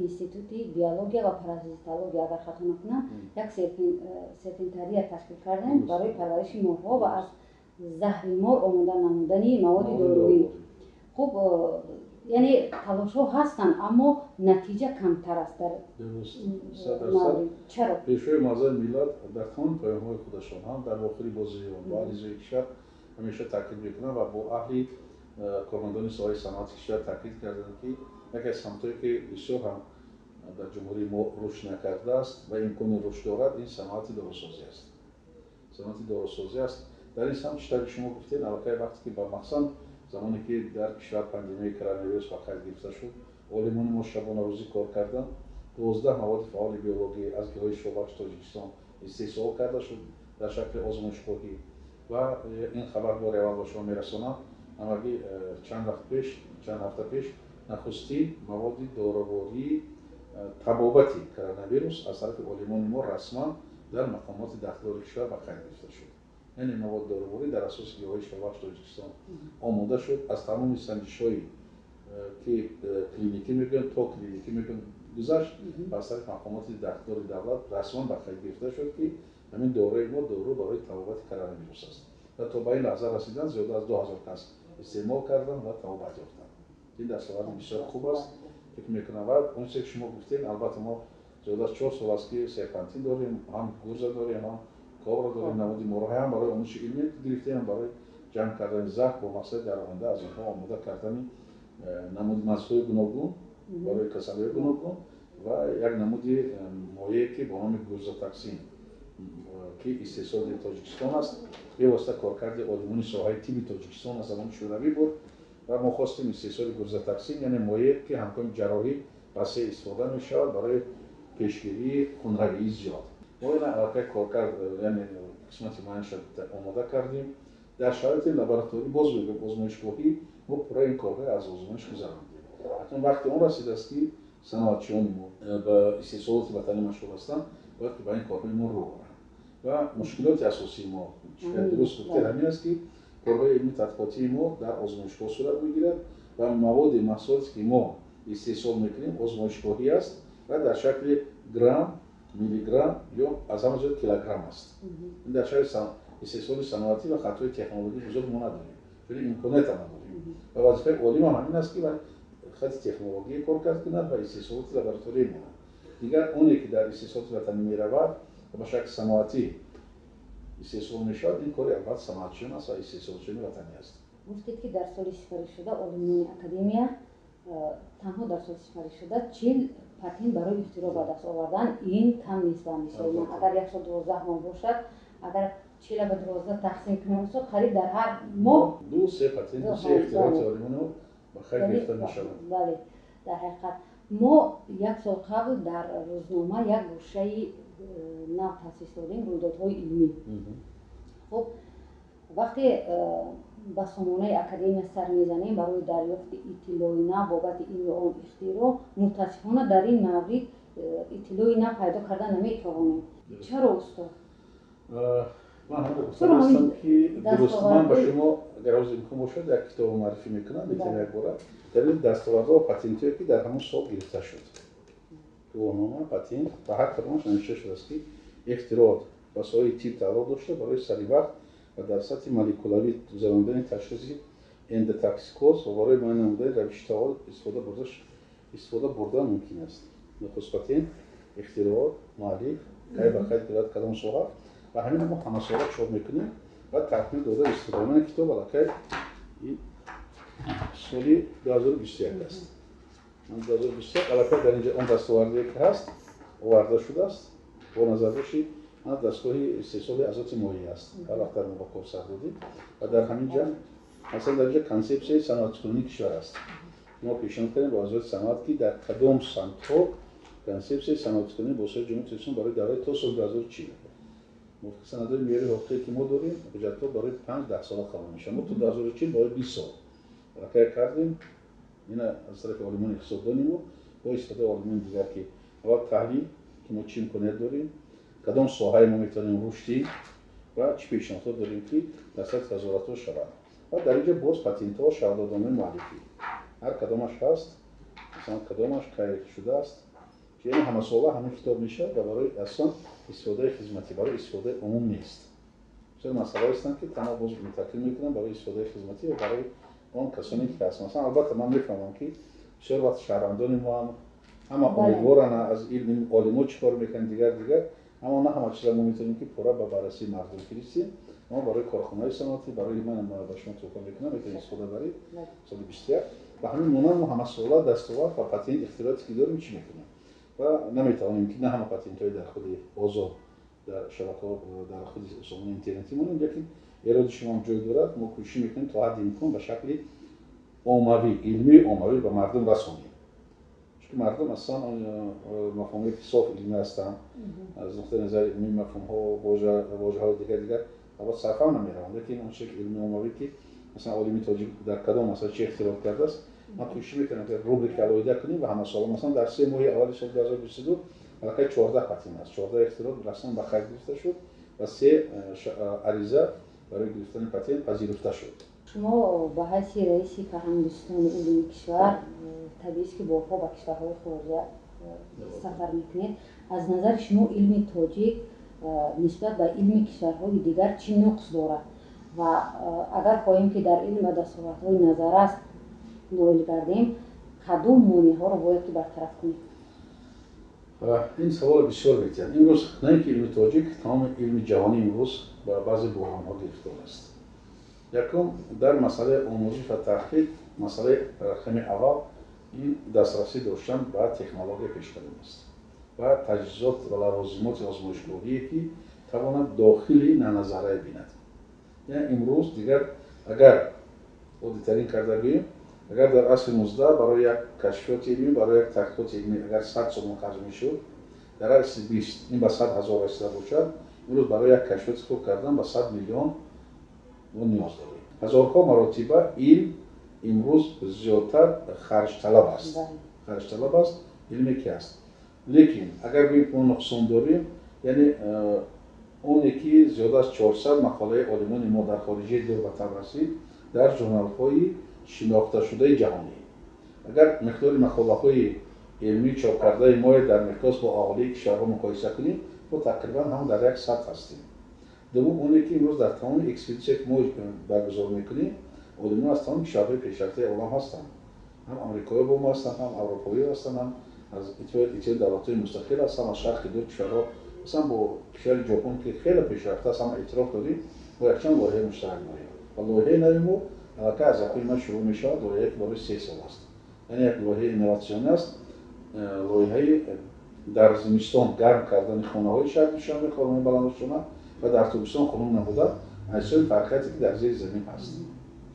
Институти биология ва паразитология, агар хато накунам, як серпентария ташкил кардем барои парвариши морҳо ва аз заҳри мор омода намудани маводи доруӣ. Хуб, яъне талошҳо ҳастанд, аммо натиҷа камтар аст дар чаро? Пешвои муаззами миллат дар тамоми паёмҳои худашон, ҳам дар вохӯрӣ бо зиён, бо аҳли зиёи кишвар ҳамеша таъкид мекунанд ва бо аҳли кормандони соҳаи саноати кишвар таъкид карданд, ки яке аз самтҳое, ки бисёр ҳам дар ҷумҳурии мо рушд накардааст ва имкони рушд дорад, ин саноати дорусозӣ аст, саноати дорусозӣ аст. Дар ин самт, чӣ тавре шумо гуфтед, аллакай вақте ки ба махсусан замоне ки дар кишвар пандемияи коронавирус ба қайд гирифта шуд, олимони мо шабонарӯзӣ кор карданд. 12 маводи фаъоли биологӣ аз гиёҳҳои шифобахши Тоҷикистон истеҳсол карда шуд дар шакли озмоишгоҳӣ. Ва ин хабар бори аввал ба шумо мерасонам, ҳамагӣ чанд вақт пеш, чанд ҳафта пеш нахустин маводи доравории табобати коронавирус аз тарафи олимони мо расман дар мақомоти дахлдори кишвар ба қайд гирифта шуд. Яъне маводи дораворӣ дар асоси гиёҳҳои шифобахши Тоҷикистон омода шуд, аз тамоми санҷишҳои ки клиникӣ мекунанд то клиникӣ мекунанд гузашт ва аз тарафи мақомоти дахлдори давлат расман ба қайд гирифта шуд, ки ҳамин дораи мо дору барои табобати коронавирус аст. Ва то ба ин лаҳза расидан зиёда аз 2000 кас истеъмол карданд ва табобат ёфтанд. Ин дастоварди бисёр хуб аст, фикр мекунам. Ва он чизе ки шумо гуфтед, албатта мо зиёда аз 4 сол аст, ки серпантин дорем, ҳам гурза дорем, ҳам кобра дорем, намуди морҳои ҳам барои омӯзиши илмӣ гирифтем, ҳам барои ҷамъ кардани заҳр бо мақсади дар оянда аз онҳо омода кардани намуди мазҳои гуногун барои касалиҳои гуногун ва як намуди моее, ки бо номи гурзатоксин, ки истеҳсоли Тоҷикистон аст, бевосита коркарди олимони соҳаи тибби Тоҷикистон аз замони Шӯравӣ буд. Ва мо хостем истеҳсоли гурзатоксин, яъне моее, ки ҳангоми ҷарроҳӣ васеъ истифода мешавад барои пешгирии хунравии зиёд. Мо ина аллакай коркард, яъне қисмати муайянша омода кардем. Дар шароити лабораторӣ, боз мегӯям, озмоишгоҳӣ, мо пурра ин корҳои аз озмоиш гузарондем. Акнун вақти он расидааст, ки саноатчиёни мо ба истеҳсолоти ватанӣ машғул ҳастанд, бояд ки ба ин корҳои мо рӯ оранд. Ва мушкилоти асосии мо, дуруст гуфтед, ҳамин аст, ки корҳои илмии тадқиқотии мо дар озмоишгоҳ сурат мегирад ва маводи маҳсулоте, ки мо истеҳсол мекунем, озмоишгоҳӣ аст ва дар шакли грамм, миллиграмм ё аз ҳама зиёд килограмм аст. Ин дар шакли истеҳсоли саноатӣ ва хатҳои технологии бузург мо надорем, чун имкониятам надорем. Ва вазифаи олим ҳам ҳамин аст, ки хати технология коркард кунад ва истеҳсолоти лаборатория монад. Дигар оне, ки дар истеҳсолоти ватанӣ меравад ва ба шакли саноатӣ истеҳсол мешавад, ин кори албатта саноатчиён аст ва истеҳсолчиёни ватанӣ аст. Гуфтед, ки дар соли сипаришуда олимони академия танҳо дар соли сипаришуда 40 патент барои ихтироъ ба даст овардан. Ин кам нест ба мисоли ман. Агар як сол 12 моҳ бошад, агар 40 ба 12 тақсим кунем, устод, қариб дар ҳар моҳ 2-3 патент, 2-3 ихтироъоти олимони мо ба қайд гирифта мешавад. Бале, дар ҳақиқат мо як сол қабл дар рӯзнома як гӯшаи нав таъсис додем, рӯйдодҳои илмӣ. Хуб, вақте ба сомонаи академия сар мезанем барои дарёфти иттилои нав бобати ин ё он ихтироъ, мутаассифона дар ин маврид иттилои нав пайдо карда наметавонем. Чаро, устод? Ман ҳамин гуфтаам, ки дуруст, ман ба шумо, агар ҳозир имкон бошад, як китобо муаррифӣ мекунам, метавонем якбора дар ин дастовардҳо ва патентҳое, ки дар ҳамон сол гирифта шуд, гувоҳнома, патент, ва ҳар кадомаш навишта шудааст, ки ихтироот ба соҳаи тиб тааллуқ дошта, барои сари вақт ва дар сатҳи молекулавӣ гузарондани ташхиси эндотоксикоз ва барои муайян намудани равиши таол истифода бурдан мумкин аст. Нахуст патент, ихтироот, муаллиф, кай ба қайд гирад, кадом соҳа. Ва ҳамин мо ҳамасола чоп мекунем ва такмил дода истифода. Ман китоб аллакай соли 2021 аст. 2021 аллакай дар инҷа он дастовардие, ки ҳаст, оварда шудааст бо назардошти ман дастгоҳи истеҳсоли азоти моҳӣ аст. Ҳар вақт дар мо ба кор сар додем ва дар ҳамин ҷа, масалан, дар инҷа консепсияи саноаткунонии кишвар аст. Мо пешниҳод кардем ба Вазорати саноат, ки дар кадом самтҳо консепсияи саноаткунонӣ бо соҳаи Ҷумҳурии Тоҷикистон барои давраи то соли 2040. Мувофиқи санадҳои меъёрии ҳуқуқие, ки мо дорем, ҳуҷҷатҳо барои 5-10 сола қабул мешаванд. Мо то 2040 барои 20 сол аллакай кардем. Ина аз тарафи олимони иқтисоддони мо бо истифодаи олимони дигар, ки аввал таҳлил, ки мо чӣ имконият дорем, кадом соҳаи мо метавонем рушд ва чӣ пешниҳодҳо дорем, ки дар сатҳи вазоратҳо шавад. Ва дар инҷо боз патентҳо, шаҳодатномаи муаллифӣ ҳар кадомаш ҳаст, масалан, кадомаш кай шудааст. Яъне ҳамасола ҳамин китоб мешавад ва барои аслан истифодаи хизматӣ, барои истифодаи умум нест. Бисёр масъалаҳое ҳастанд, ки танҳо, боз мутакид мекунам, барои истифодаи хизматӣ ва барои он касоне, ки ҳаст. Масалан, албатта ман мефаҳмам, ки бисёр вақт шаҳрвандони мо ҳам ҳама умедворанд аз илми олимо, чӣ кор мекунанд, дигар дигар, аммо на ҳама чиза мо метавонем, ки пурра ба баррасии мардум фиристем. Мо барои корхонаҳои саноатӣ, барои ман ба шумо туҳфа мекунам, метавонед истифода баред. Соли 21 ба ҳамин монанд мо ҳамасола дастовард ва патент, ихтироате, ки дорем, чӣ мекунем, ва наметавонем, ки на ҳама патентҳои дар худи озод, дар шабакаҳо, дар худи сомонаи интернетӣ монем, лекин эроди шумо ҳам ҷой дорад. Мо кӯшиш мекунем то ҳадди имкон ба шакли оммавӣ, илмии оммавӣ ба мардум расонем. Чунки мардум аслан мафҳумҳое ки соф илмӣ ҳастанд, аз нуқтаи назари илмии мафҳумҳо, вожаҳои дигар албатта сарфаҳм намераванд, лекин он чизе ки илми оммавӣ, ки масалан олими тоҷик дар кадом масъала чӣ ихтироъ кардааст, ман кӯшиш мекунам ки рубрика алоҳида кунем ва ҳамасола, масалан дар 3 моҳи аввали соли 2022 аллакай 14 патент аст, 14 ихтироъ расман ба қайд гирифта шуд ва 3 ариза барои гирифтани патент пазируфта шуд. Шумо ба ҳайси раиси фарҳангистони илми кишвар табиист ки борҳо ба кишварҳои хориҷа сафар мекунед. Аз назари шумо илми тоҷик нисбат ба илми кишварҳои дигар чӣ нуқс дорад? Ва агар хоҳем ки дар илм ба дастовардҳои назаррас ноил гардем, кадом монеаҳоро бояд ки бартараф кунем? Ин саволро бисёр метиҳанд. Имрӯз на ин ки илми тоҷик, тамоми илми ҷаҳонӣ имрӯз ба баъзе буҳронҳо гирифтор аст. Якум, дар масъалаи омӯзиш ва таҳқиқ, масъалаи рақами аввал ин дастрасӣ доштан ба технологияи пешқадам аст ва таҷҳизот ва лавозимоти озмоишгоҳие ки тавонад дохили нанозаррае бинад. Яъне имрӯз дигар агар оддитарин карда гӯем, агар дар асри 19 барои як кашфиёти илмӣ, барои як таҳқиқоти илмӣ агар 100 сомон харҷ мешуд, дар асри 20 ин ба 100 ҳазор расида бошад, имрӯз барои як кашфиёти худ кардан ба 100 миллион мо ниёз дорем. Ҳазорҳо маротиба илм имрӯз зиёдтар харҷталаб аст. Харҷталаб аст, илме ки аст. Лекин агар гӯем ки мо нуқсон дорем, яъне оне ки зиёда аз 400 мақолаи олимони мо дар хориҷаи дур ба таб расид дар журналҳои шинохташудаи ҷаҳонӣ. Агар миқдори мақолаҳои илмӣ чопкардаи мо дар миқёс бо аҳолии кишварҳо муқоиса кунем, мо тақрибан ҳам дар як сатҳ ҳастем. Дуввум оне ки имрӯз дар тамоми экспедитсия ки мо баргузор мекунем, олимон аз тамоми кишварҳои пешрафтаи олам ҳастанд. Ҳам амрикоиҳо бо мо ҳастанд, ҳам аврупоиҳо ҳастанд, ҳам аз иттиҳоди давлатҳои мустақил ҳастанд, аз шарқи дур кишварҳо, масалан бо кишвари Ҷопон ки хеле пешрафта аст, ҳама эътироф дорем, мо якчанд лоиҳаи муштарак дорем. Ва лоиҳаи нави мо аллакай аз якуми май шурӯъ мешавад, лоиҳае ки барои 3 сол аст. Яъне як лоиҳаи инноватсионӣ аст, лоиҳаи дар зимистон гарм кардани хонаҳои шаҳри Душанбе, хонаҳои баландошёна ва дар тобистон хунук набуда, аз ҳисоби фарқияте ки дар зери замин ҳаст.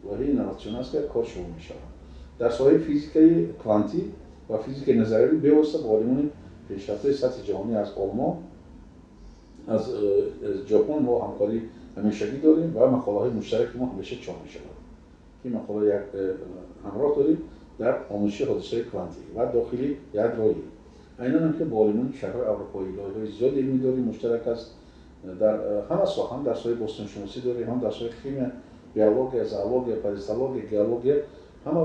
Лоиҳаи инноватсионӣ аст ки кор шурӯъ мешавад. Дар соҳаи физикаи квантӣ ва физикаи назариявӣ бевосита бо олимони пешрафтаи сатҳи ҷаҳонӣ аз Олмон, аз Ҷопон мо ҳамкорӣ ҳамешагӣ дорем ва мақолаҳои муштараки мо ҳамеша чоп мешавад. Ки мақола як ҳамроҳ дорем дар омӯзиши ҳодисаҳои квантӣ ва дохили ядроӣ. Айнан ҳам ки бо олимони кишварҳои аврупоӣ лоиҳаҳои зиёди илмӣ дорем, муштарак аст дар ҳама соҳа, ҳам дар соҳаи бостоншиносӣ дорем, ҳам дар соҳаи химия, биология, зоология, паразитология, геология, ҳама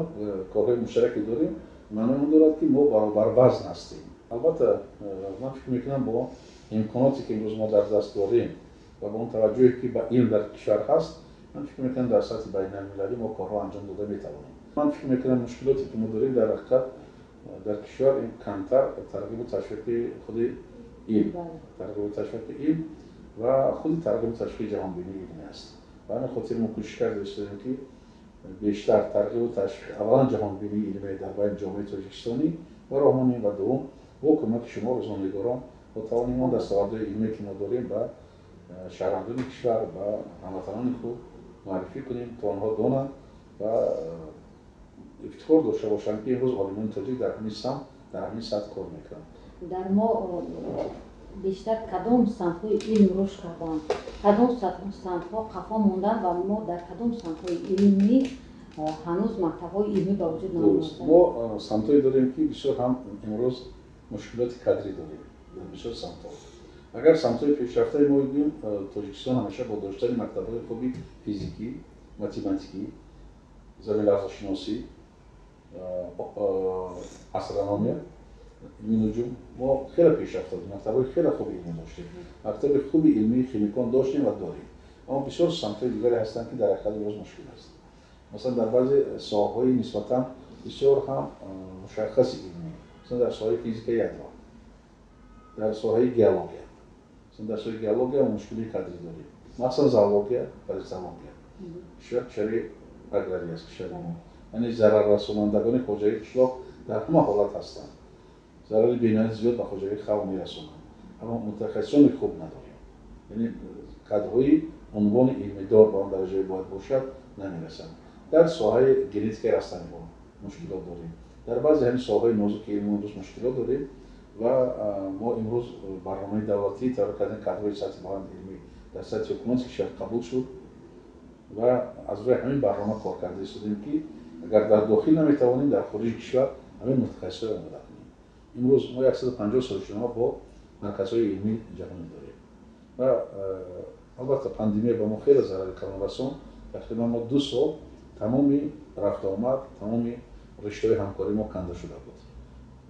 корҳои муштараке дорем. Маънои он дорад ки мо баробарвазн ҳастем. Албатта ман фикр мекунам бо имконоте ки имрӯз мо дар даст дорем ва бо он таваҷҷӯҳе ки ба илм дар кишвар ҳаст, ман фикр мекунам дар сатҳи байналмилалӣ мо корҳо анҷом дода метавонем. Ман фикр мекунам мушкилоте ки мо дорем дар ҳақиқат дар кишвар ин камтар тарғибу ташвиқи худи илм, тарғибу ташвиқи илм ва худи тарғибу ташвиқи ҷаҳонбинии илмӣ аст. Ба ҳамин хотир мо кӯшиш карда истодаем ки бештар тарғибу ташвиқ аввалан ҷаҳонбинии илмӣ дар байни ҷомеаи тоҷикистонӣ ва роҳ монем ва дуввум бо кӯмаки шумо рӯзноманигорон мо тавонем он дастовардҳои илмие ки мо дорем ба шаҳрвандони кишвар, ба ҳамватанони худ муаррифӣ кунем то онҳо донанд ва ифтихор дошта бошанд ки имрӯз олимони тоҷик дар ҳамин самт, дар ҳамин сатҳ кор мекунанд. Дар мо бештар кадом самтҳои илм рушд карданд, кадом самтҳо қафо монданд ва мо дар кадом самтҳои илмӣ ҳанӯз мактабҳои илмӣ ба вуҷуд наомаданд? Мо самтҳое дорем ки бисёр ҳам имрӯз мушкилоти кадрӣ дорем дар бисёр самтҳо. Агар самтҳои пешрафтаи мо гӯем, Тоҷикистон ҳамеша бо доштани мактабҳои хуби физикӣ, математикӣ, заминларзашиносӣ, астрономия, илми нуҷум мо хеле пешрафта будем, мактабҳои хеле хуби илмӣ доштем, мактаби хуби илмии химикон доштем ва дорем. Аммо бисёр самтҳои дигаре ҳастанд ки дар ҳақиқат имрӯз мушкил аст. Масалан дар баъзе соҳаҳои нисбатан бисёр ҳам мушаххаси илмӣ, масалан дар соҳаи физикаи ядро, дар соҳаи геология, масалан дар соҳаи геология мо мушкилии кадрӣ дорем, махсусан зоология, паразитология. Кишвар кишвари аграрӣ аст, кишвари мо, яъне зараррасонандагони хоҷагии қишлоқ дар ҳама ҳолат ҳастанд, зарари бениҳоят зиёд ба хоҷагии халқ мерасонанд, аммо мутахассисони хуб надорем, яъне кадрҳои унвони илмидор ба он дараҷае бояд бошад намерасанд. Дар соҳаи генетикаи растаниҳо мушкилот дорем, Дар баъзе ҳамин соҳаҳои нозуки илм имрӯз мушкилот дорем ва мо имрӯз барномаи давлатӣ тайёр кардем, кадрҳои сатҳи баланди илмӣ дар сатҳи ҳукумати кишвар қабул шуд ва аз рӯи ҳамин барнома кор карда истодем, ки агар дар дохил наметавонем, дар хориҷи кишвар ҳамин мутахассисҳоро омода кунем. Имрӯз мо 150 созишнома бо марказҳои илмии ҷаҳонӣ дорем ва албатта пандемия ба мо хеле зарари калон расон. Тақрибан мо 2 сол тамоми рафтуомад, тамоми риштаҳои ҳамкории мо канда шуда буд.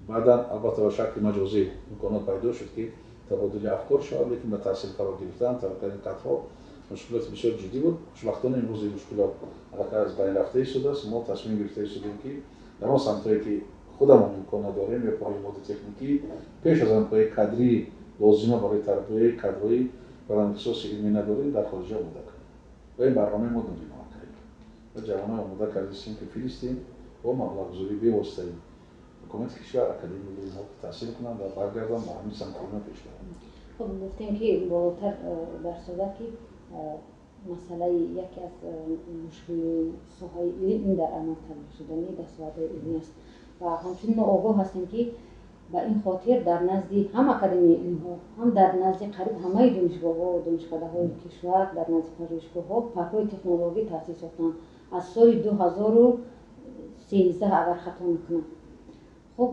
Баъдан албатта ба шакли маҷозӣ имконот пайдо шуд, ки табодули афкор шавад, лекин ба таҳсил фаро гирифтан, тайёр кардани кадрҳо мушкилоти бисёр ҷиддӣ буд. Хушбахтона имрӯз ин мушкилот аллакай аз байн рафта истодааст. Мо тасмим гирифта истодем, ки дар он самтҳое ки худамон имкон надорем, ё пои моди техникӣ, пеш аз он пои кадрии лозима барои тарбияи кадрҳои баландихтисоси илмӣ надорем, дар хориҷа омода кунем. Ва ин барномаи мо дорем аллакай. Ва ҷавононе омода кардастем, ки фиристем бо маблағгузории бевоситаи ҳукумати кишвар, Академияи илмҳо таҳсил кунанд ва баргарданд, ба ҳамин самт илма пеш баранд. Хуб, гуфтем, ки болотар дар суҳбат, ки масъалаи яке аз мушкили соҳаи илм ин дар амал татбиқ шудани дастовардҳои илмӣ аст ва ҳамчунин мо огоҳ ҳастем, ки ба ин хотир дар назди ҳам Академияи илмҳо, ҳам дар назди қариб ҳамаи донишгоҳҳо, донишкадаҳои кишвар, дар назди пажӯҳишгоҳҳо паркҳои технологӣ таъсис ёфтанд аз соли 2013, агар хато накунам. Хуб,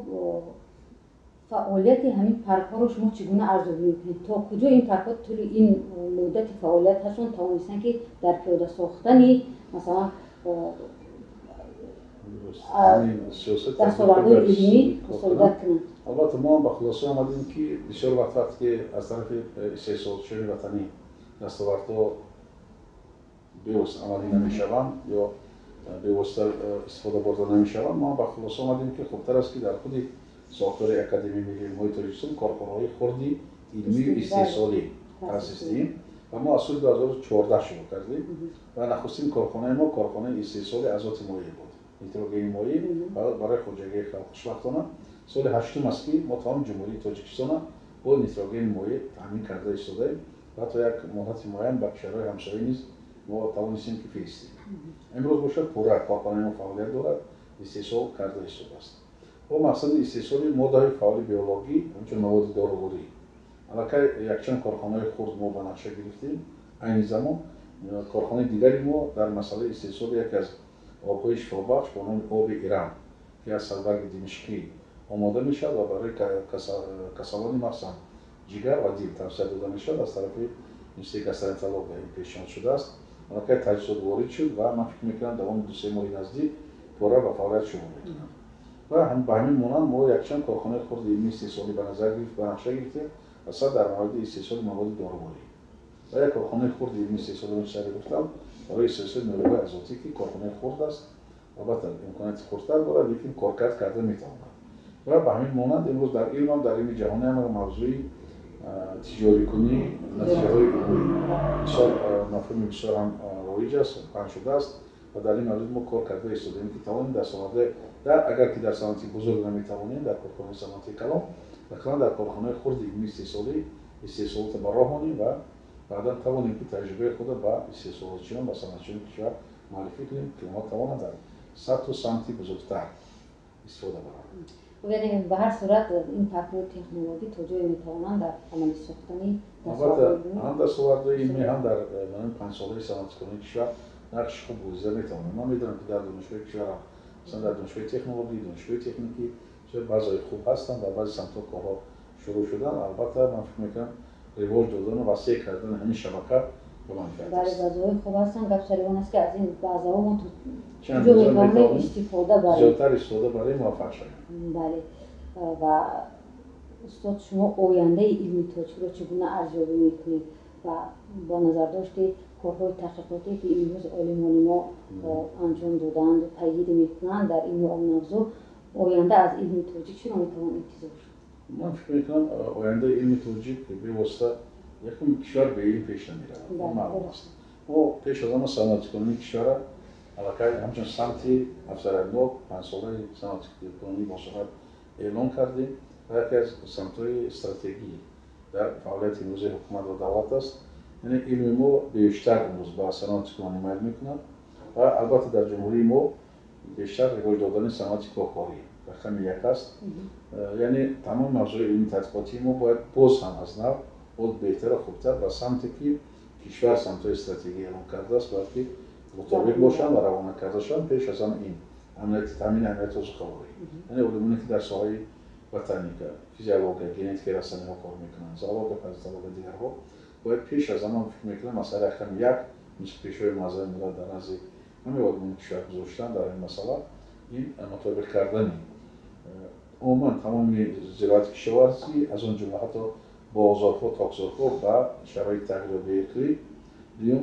фаъолияти ҳамин паркҳоро шумо чӣ гуна арзёбӣ мекунед? То куҷо ин паркҳо тӯли ин муддати фаъолияташон тавонистанд, ки дар пиёда сохтани, масалан, дастовардҳои илмӣ мусоидат кунанд? Албатта, мо ҳам ба хулоса омадем, ки бисёр вақт, вақте ки аз тарафи истеҳсолчиёни ватанӣ дастовардҳо бевосита амалӣ намешаванд ё бевосита истифода бурда намешаванд, мо ба хулоса омадем, ки хубтар аст, ки дар худи сохтори Академияи миллии илмҳои Тоҷикистон корхонаҳои хурди илмию истеҳсолӣ таъсис диҳем. Ва мо аз соли 2014 шурӯъ кардем ва нахустин корхонаи мо корхонаи истеҳсоли азоти моеъ буд, нитрогени моеъ барои хоҷагии халқ. Хушбахтона, соли ҳаштум аст, ки мо тамоми Ҷумҳурии Тоҷикистона бо нитрогени моеъ таъмин карда истодаем ва ҳатто як муҳлати муайян ба кишварҳои ҳамсоя низ мо тавонистем, ки фиристем. Имрӯз бошад, пурра корхонаи мо фаъолият дорад, истеҳсол карда истодааст бо мақсади истеҳсоли моддаҳои фаъоли биологӣ, ҳамчун маводи доруворӣ. Аллакай якчанд корхонаҳои хурд мо ба нақша гирифтем. Айни замон корхонаи дигари мо дар масъалаи истеҳсоли яке аз обҳои шифобахш бо номи оби Ирам, ки аз садбарги димишқӣ омода мешавад ва барои касалони махсусан ҷигар ва дил тавсия дода мешавад, аз тарафи Институти гастроэнтерология ин пешниҳод шудааст. Аллакай таҷҳизот ворид шуд ва ман фикр мекунам, давоми 2-3 моҳи наздик пурра ба фаъолият шурӯъ мекунад. Ва ба ҳамин монанд мо якчанд корхонаи хурди илмии истеҳсолӣ ба назар гирифт, ба нақша гирифтем, масалан, дар мавриди истеҳсоли маводи доруворӣ ва як корхонаи хурди илмии истеҳсолӣ, сари гуфтам, барои истеҳсоли нерӯҳои азотӣ, ки корхонаи хурд аст, албатта имконияти хурдтар дорад, лекин коркард карда метавонад. Ва ба ҳамин монанд имрӯз дар илмам, дар илми ҷаҳонӣ ҳам мавзӯи тиҷорикунӣ натиҷаҳои илмӣ бисёр мафҳуми бисёр ҳам роиҷ аст, паҳн шудааст ва дар ин маврид мо кор карда истодаем, ки тавонем дастоварда дар, агар ки дар саноати бузург наметавонем, дар корхонаи саноати калон, ақаллан дар корхонаи хурди илмии истеҳсолӣ истеҳсолотро ба роҳ монем ва баъдан тавонем, ки таҷрибаи худро ба истеҳсолотчиён, ба саноатчиёни кишвар муаррифӣ кунем, ки онҳо тавонанд дар сатҳу самти бузургтар истифода баранд. Яъне ба ҳар сурат ин паркҳои технологӣ то ҷое метавонанд дар амалӣ сохтани албатта ҳам дастовардҳои илмӣ, ҳам дар 5-солаи саноатикунонии кишвар нақши хуб бозида метавонанд. Ман медонам, ки дар донишгоҳи кишварам, масалан, дар донишгоҳи технологӣ, донишгоҳи техникӣ бисёр баъзеҳои хуб ҳастанд, дар баъзе самтҳо корҳо шурӯъ шуданд. Албатта, ман фикр мекунам, ривоҷ додану васеъ кардани ҳамин шабака ба манфиат Бале, аст. Баъзеҳои хуб ҳастанд. Гап сари он аст, ки аз ин баъзеҳо мо то чанд куҷо рӯза метавонем метавонем истифода барем, зиёдтар истифода барем, муваффақ шавем. Бале. Ва устод, шумо ояндаи илми тоҷикро чӣ гуна арзёбӣ мекунед ва бо назардошти корҳои таҳқиқотие, ки имрӯз олимони мо анҷом додаанд, пайгирӣ мекунанд дар ин мавзӯъ, оянда аз илми тоҷик чиро метавон интизор шуд? Ман фикр мекунам, ояндаи илми тоҷик бевосита, якум, кишвар бе илм пеш намеравад, маълум аст. Мо пеш аз ҳама саноатикунонии кишвара аллакай ҳамчун самти афзалиятнок 5-солаи саноатикунонӣ босуръат эълон кардем ва яке аз самтҳои стратегӣ дар фаъолияти имрӯзаи ҳукумат ва давлат аст. Яъне илми мо бештар имрӯз ба саноатикунонӣ майл мекунад ва албатта дар ҷумҳурии мо бештар ривоҷ додани саноати кӯҳкорӣ. Рақами як аст. Яъне тамоми мавзӯи илми тадқиқотии мо бояд боз ҳам аз нав, боз беҳтару хубтар ба самте, ки кишвар самтҳои стратегӣ эълон кардааст, бояд ки мутобиқ бошанд ва равона карда шаванд. Пеш аз ҳама ин амнияти, таъмини амнияти озуқаворӣ, яъне олимоне, ки дар соҳаи ботаника, физиология, генетикаи растаниҳо кор мекунанд, зоология, паразитология, дигарҳо, бояд пеш аз ҳама, фикр мекунам, масъалаи рақами як, мисли Пешвои муаззами миллат дар назди ҳамаи олимони кишвар гузоштан дар ин масъала, ин мутобиқ кардани умуман тамоми зироати кишоварзӣ, аз он ҷумла ҳатто боғзорҳо, токзорҳо ба шароити тағйирёбии иқлим. Дуюм,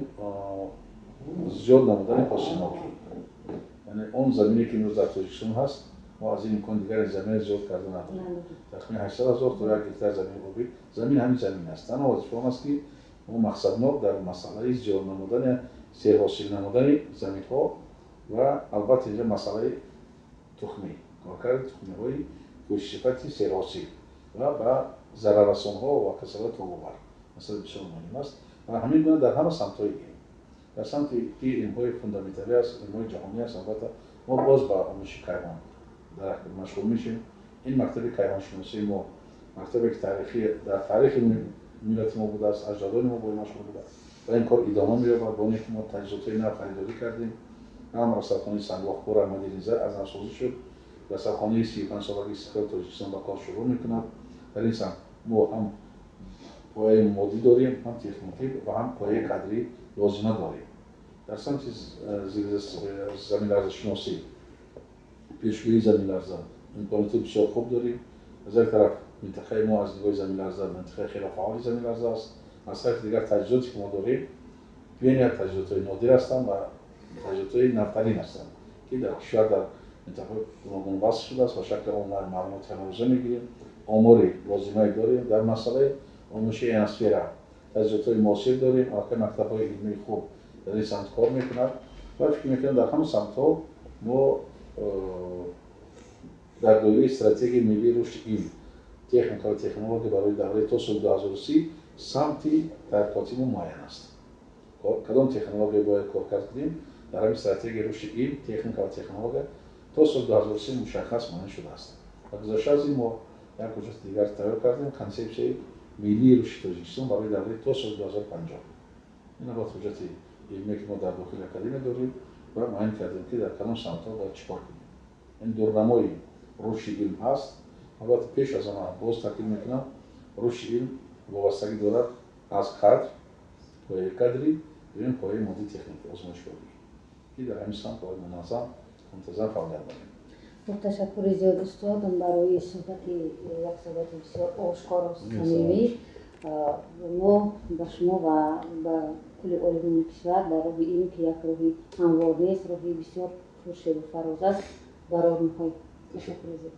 зиёд намудани ҳосилнокӣ, яъне он замине, ки имрӯз дар Тоҷикистон ҳаст, мо аз ин имкон дигар ин замина зиёд карда надорем. Тахмин 800 000 то 1 гектар замини обӣ, замин ҳамин замин аст. Танҳо вазифа он аст, ки мо мақсаднок дар масъалаи зиёд намудани, серҳосил намудани заминҳо ва албатта инҷа масъалаи тухмӣ, коркарди тухмиҳои хушсифати серҳосил ва ба зараррасонҳо ва касалиҳо тобовар, масъала бисёр муҳим аст. Ва ҳамин гуна дар ҳама самтҳои илм, дар самти ки илмҳои фундаменталӣ аст, илмҳои ҷаҳонӣ аст, албатта мо боз ба омӯзиши кайҳон дар машғул мешем. Ин мактаби кайҳоншиносии мо, мактабе, ки таърихи дар таърихи миллати мо будааст, аҷдодони мо бо ин машғул буда ва ин кор идома меёбад. Бо оне ки мо таҷҳизотҳои нав харидорӣ кардем, ҳам расадхонаи Санглохпура модерниза аз навсозӣ шуд, расадхонаи 35-солагии истиқлоли Тоҷикистон ба кор шурӯъ мекунад. Дар ин самт мо ҳам пояи моддӣ дорем, ҳам техникӣ ва ҳам пояи кадрӣ лозима дорем. Дар самти заминларзашиносӣ, пешгӯии заминларза имкониятҳои бисёр хуб дорем. Аз як тараф, минтақаи мо аз нигоҳи заминларза минтақаи хеле фаъоли заминларза аст, аз тарафи дигар, таҷҳизоте, ки мо дорем, бениҳоят таҷҳизотҳои нодир ҳастанд ва таҷҳизотҳои навтарин ҳастанд, ки дар кишвар дар минтақаҳои гуногун васл шудааст ва шакли онлайн маълумоти ҳамарӯза мегирем, омори лозимае дорем. Дар масъалаи омӯзиши ионосфера таҷҳизотҳои муосир дорем, аллакай мактабҳои илмии хуб дар ин самт кор мекунад ва фикр мекунам, дар ҳама самтҳо мо дар доираи стратегияи миллии рушди илм, техника ва технология барои давраи то соли 2030 самти тадқиқоти мо муайян аст. Кадом технология бояд коркард кунем, дар ҳамин стратегияи рушди илм, техника ва технология то соли 2030 мушаххас муайян шудааст. Ва гузашта аз ин, мо як ҳуҷҷати дигар тайёр кардем, консепсияи миллии рушди Тоҷикистон барои давраи то соли 2050. Ин албатта ҳуҷҷати илмие, ки мо дар дохили академия дорем ва муайян кардем, ки дар кадом самтҳо бояд чӣ кор кунем. Ин дурнамои рушди илм ҳаст. Албатта, пеш аз ҳама, боз таъкид мекунам, рушди илм вобастагӣ дорад аз кадр, пояи кадрӣ, дуюм пояи моддии техникӣ, озмоишгоҳӣ, ки дар ҳамин самт бояд муназзам, мунтазам фаъолият барем. Хуб, ташаккури зиёд, устод, барои суҳбати, як суҳбати бисёр ошкору самимӣ. Мо ба шумо ва ба кулли олимони кишвар дар роҳи илм, ки як роҳи ҳамвор нест, роҳи бисёр пуршебу фароз аст, барор мехоҳем. Ташаккури зиёд.